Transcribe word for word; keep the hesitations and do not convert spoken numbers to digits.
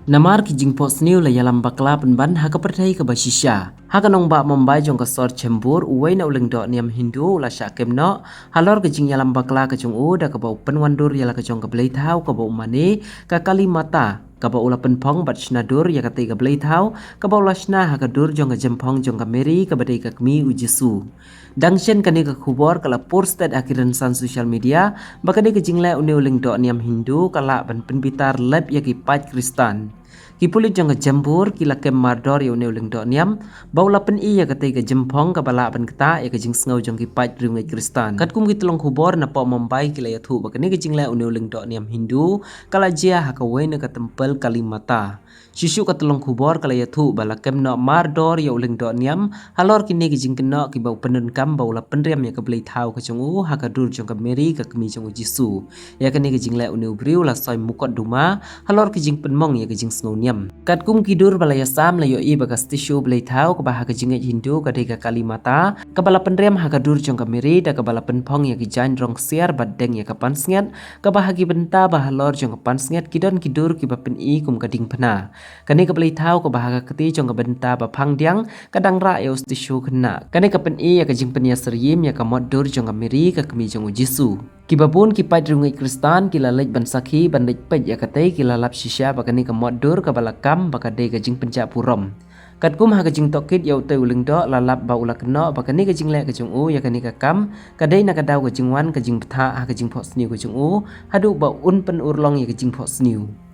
Namar ki jingphohsniew la ïalam bakla pynban ha ka pyrthei kaba shisha. Ha ka nongbah Mumbai jong ka sor Chembur, uwei na u lyngdoh niam Hindu u la shah kem noh halor ka jingïalam bakla ka jong u da kaba u pynwandur ïa la ka jong ka blei thaw kaba u mane ka Kali Mata, kaba u la pynphong bad shna dur ïa katei ka blei thaw kaba u la shna ha ka dur jong ka jemphong jong ka Mary kaba dei ka kmie u Jisu. Dang shen kane ka khubor ka la pur stet ha ki rynsan social media ba kane ka jingleh une u lyngdoh niam Hindu ka lah ban pynbitar lep ïa ki paid Khristan. Ki pulit jong ka Chembur ki la kem mardor ïa une u lyngdoh niam ba u la pyni ïa katei ka jemphong kaba lah ban ktah ïa ka jingsngew jong ki paid riewngeit Khristan. Katkum ki tyllong khubor napoh Mumbai ki la ïathuh ba kane ka jingleh une u lyngdoh niam Hindu ka la jia ha kawei na ka temple Kali Mata. Shisha ka tyllong khubor ka la ïathuh ba la kem noh mardor ïa u lyngdoh niam halor kine ki jingkynnoh kiba u pyndonkam ba u la pynriam ïa ka blei thaw ka jong u ha ka dur jong ka Mary ka kmie jong u Jisu. Ïa kane ka jingleh une u briew la soi mukotduma halor ki jingpynmong ïa ka jingsngew niam. Katkum ki dur ba la ïasam la ïohi ba ka statue blei thaw kaba ha ka jingngeit Hindu ka dei ka Kali Mata kaba la pynriam ha ka dur jong ka Mary da kaba la pynphong ïa ki jaiñ rong ksiar bad deng ïa ka pansngiat, kaba ha ki bynta ba halor jong ka pansngiat ki don ki dur kiba pyni kum ka diengphna. Kane ka blei thaw kaba ha ka kti jong ka bynta ba phang diang ka dang rah ïa u statue khynnah. Kane ka pyni ïa ka jingpynïasyriem ïa ka mot dur jong ka Mary ka kmie jong u Jisu. Kiba bun ki paid riewngeit Khristan ki la leit ban sakhi ban leit peit ïa katei, ki la lap shisha ba kane ka mot dur kaba la kam ba ka dei ka jingpynjah burom. Katkum ha ka jingtohkit ïa utei u lyngdoh la lap ba u la kynnoh ba kane ka jingleh ka jong u ïa kane ka kam ka dei na ka daw ka jingwan ka jingbthah ha ka jingphohsniew ka jong u haduh ba un pynurlong ïa ka jingphohsniew.